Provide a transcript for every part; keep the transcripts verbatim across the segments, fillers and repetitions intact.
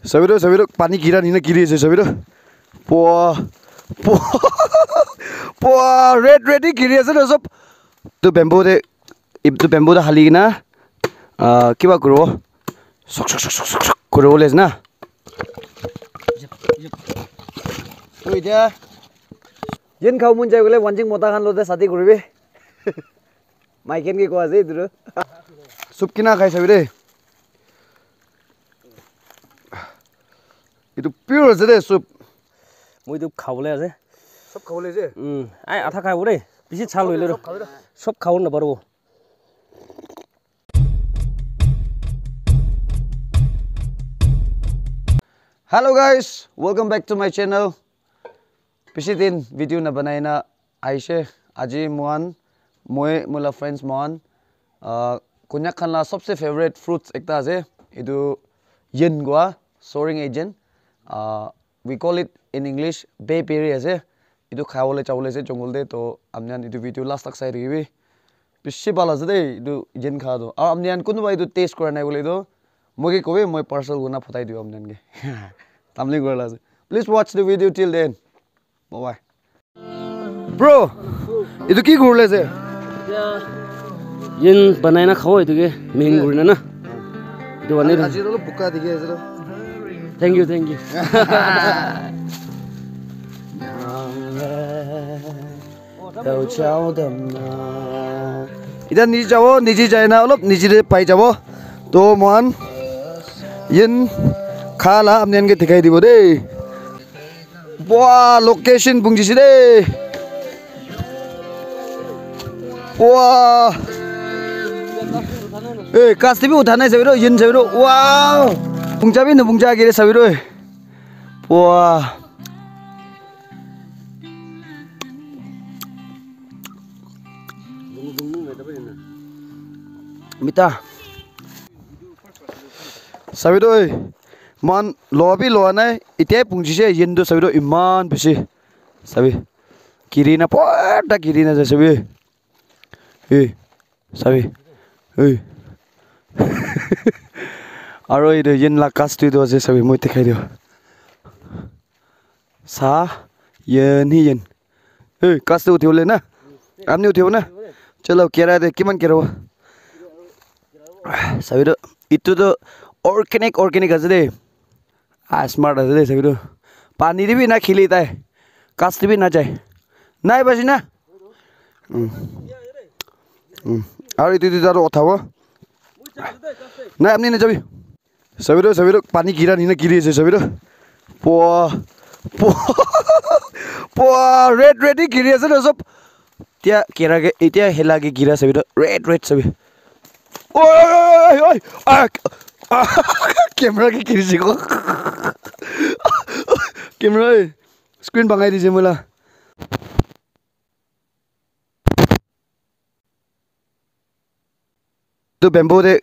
Sabi toh, sabi toh, pani gira nina giri ase, sabi toh. Pua, pua, pua, red, red hi giri ase toh sob. Tu bamboo te, itu bamboo te hali kena, ah, kiba kuribo. Sok, sok, sok, sok, sok, sok kuribo le ase na. Tu etiya, yen khabo mon jai koile, Wanching mota khan logote shadi kuribi. Maiken ke koa ase itu tu. Soup kina khai sabi de. Itu pure ase de soup. Moi itu khabole ase. Sob khabole ase? Mm. Ai, atha khabo de. Bisi chal hoile. Sob khabole. Sob khabo na paribo. Hello guys, welcome back to my channel. Bishi din video na banai na aishe. Aji mohan, moi, moi la friends mohan, ah, Konyak khan la sobse favorite fruits ekta ase. Etu yen kua, soaring agent. Ah, we call it in English, bayberry ase. Etu khabole jabole ase jungle te. To apni khan etu video last tak sai thakibi. Bishi bhal ase de, etu yen kha toh. Aru apni khan kunuba etu taste kura nai koile toh, moi ke kobi, moi parcel kurina phatai dibo apni khan ke. Tumbling kura la ase. Please watch the video till the end. Bye bye. Bro, etu ki kuribole ase? Yen banai na khabo etu ke main kurina na. Etu banai na. Aji olop buka dikhi ase toh. Thank you, thank you. Etiya niji jabo, niji jai na olop niji te pai jabo. To mohan yen kha la apni khan ke dikhai dibo de. Bua, location punchise de. Bua. Eh, ghas te bi utha nai sabi toh, yen sabi toh. Wow. Puncha bi na puncha ke sabi toh. Bua. Mita. Sabi toh, oi. Mohan loa bi loa nai. Etiya punchise, yen toh sabi toh iman bishi. Sabi. Giri na, pura giri na jai sabi. Ei, sabi. Ei. Aro etu yen la ghas tu etu ase sabi, moi dikhai diyo. Sa, yen hi yen. Ei, ghas tu uthi bole na? Apni uthibo na? Chalo, kera de, kiman kera bo? Sabi toh, etu toh organic, organic ase de. Ah, smart ase de, sabi toh. Pani te bi na khili tai. Ghas te bi na jai. Nai basi na? Mm. Mm. Aru etu, etu, etu aru uthabo. Nai, apni na jabi. Sabi toh, sabi toh, pani gira nina giri ase, sabi toh. Pua, pua, pua, red, red hi giri ase toh sob. Etiya kera ke, etiya hela ke gira sabi toh, red, red sabi. Oi, oi, oi, oi, oi. Ah, ah, camera ke giri se ko. Camera, eh. Screen bangai dise moi la. Etu bamboo te,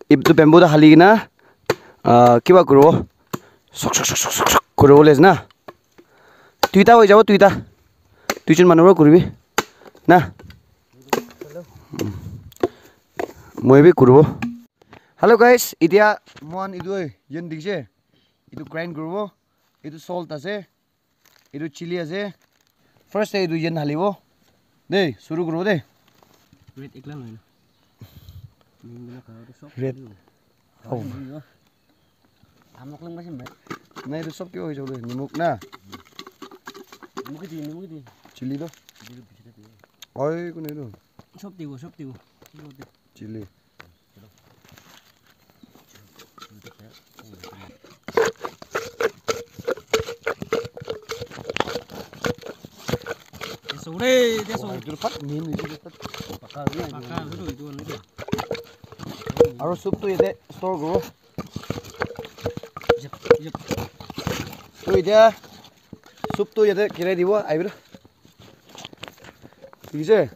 etu bamboo te hali kena, ah, kiba kuribo. Sok, sok, sok, sok, sok, sok kuribo le ase na. Duita hoi jabo, duita. Duijon manu para kuribi. Na. Moi bi kuribo. Hello guys, etiya mohan etu yen dikhi se. Etu grind kuribo. Etu salt ase. Etu chili ase. First te etu yen halibo. Dei, suru kuribo dei. Red ekla nohoi na. Red. Oh. Nai, etu sob kiba hoi jabo dei. Nimok na. Nimok di, nimok di. Chili toh. Oi, kune etu. Sob dibo, sob dibo. Chili. Etu pat main etu pat. Paka na. Paka, etu, etu, etu. Aru soup tu yate store kuro. Yep, yep. Tu etiya soup tu yate girai dibo, ahi bole. Thik ase?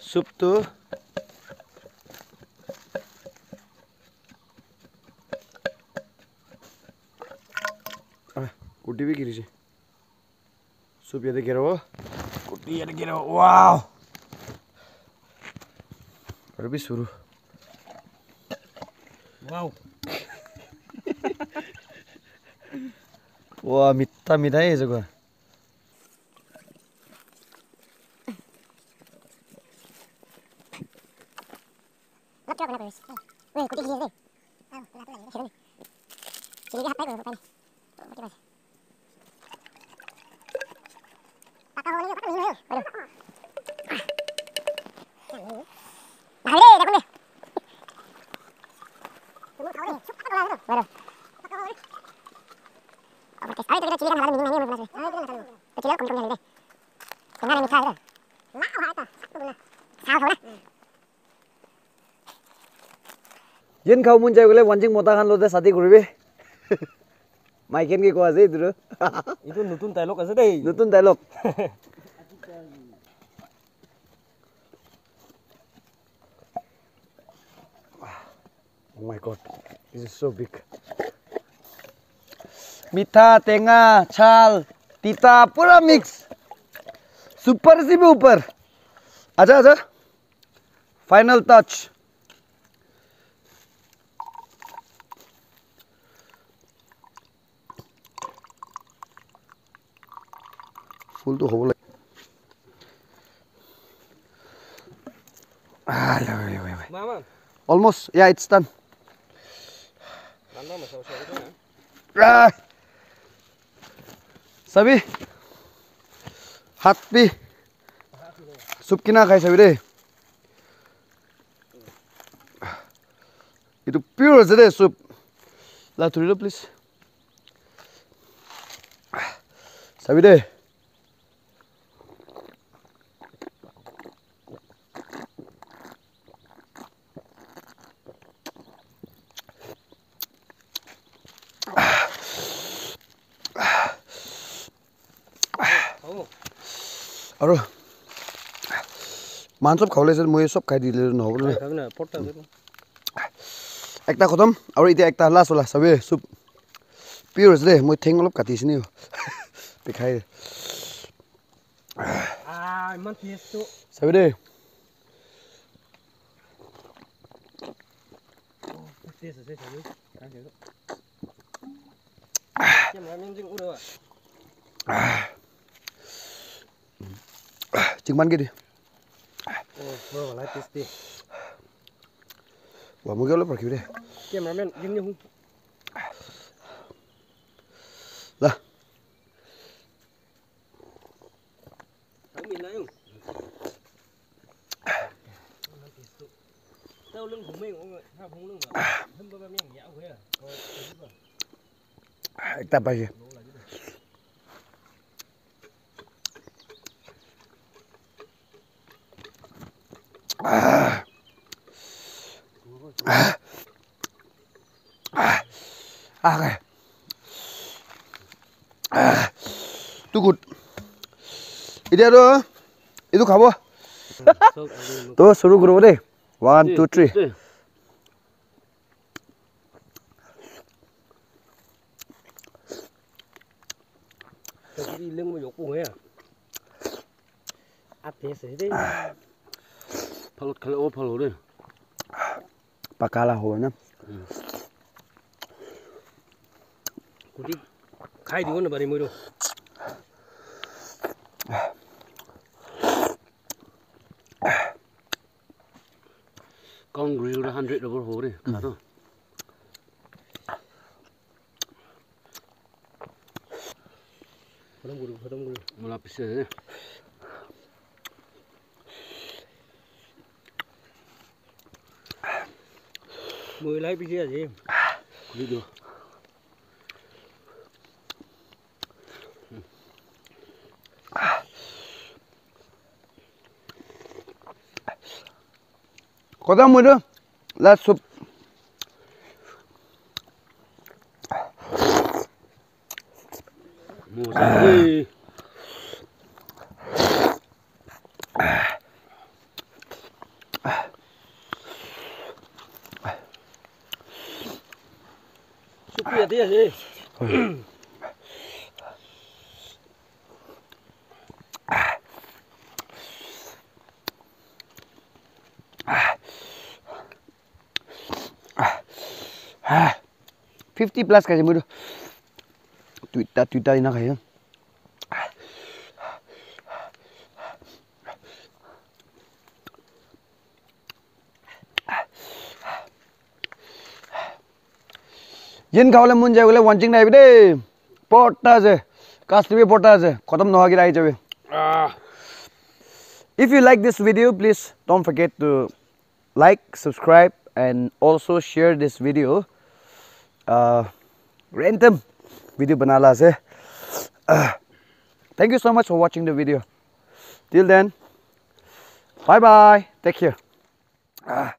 Soup tu Ah, kurti bi girise. Soup yate girabo. Kurti yate girabo. Wow. Aru bi suru. Wow. Wah, mita mita eh jaga. Yen khao mon jai bole wanjing mota khan lote shadi kuribi. Maiken ke koa ase etu tu. Etu notun dialogue ase dei. Notun dialogue. Oh my God, this is so big. Mitha, tenga, chal, tita, pura mix. Super si bhi upar. Acha, acha. Final touch. Full tu hobo lage. Ah, yeah, yeah, yeah, yeah. Mama. Almost, yeah, it's done. Mama, masa, masa, masa. Ah. Sabi. Hat bi. Soup kina khai sabi de. Itu pure ase de soup. La thuri lo please. Sabi de. Aru man sob khabole ase, moi sob khai dile nohobo na. Ekta khotom, aru etia ekta last wala, sabi soup pure ase de, moi theng olop kati ase ni. Bikhai. Ah, iman taste tu. Sabi de. Oh, taste ase, sabi. Thank you. Cameraman jing ura. Chingman ke de. Oh, bro, light tasty. Wa, mugi olop rakhibi de. Cameraman, jing ni hu. La. Ekta paise. Ah. Ah. Ah. Ah. Too good. Etia toh etu khabo. Toh shuru kuribo de. One, two, three. Phalot khale o phalo de. Paka la hobo na. Kuti khai dibo na bari moi ro. Kong grill ra hundred over ho re, kha to. Khatam kuri, khatam kuri. Mala pise de. Moi lai pise ase. Kuri do. Khatam hoy toh last soup. Soup yate ase. Fifty plus khaise moi tu. Duita, duita ena khai. Yen khabole mon jai bole wanching nai de. Porta ase. Kasti bi porta ase. Khotom nohoi kena ahi jabi. Ah. If you like this video, please don't forget to like, subscribe, and also share this video. Uh, random video banala ase. Uh, thank you so much for watching the video. Till then, bye bye. Take care. Ah.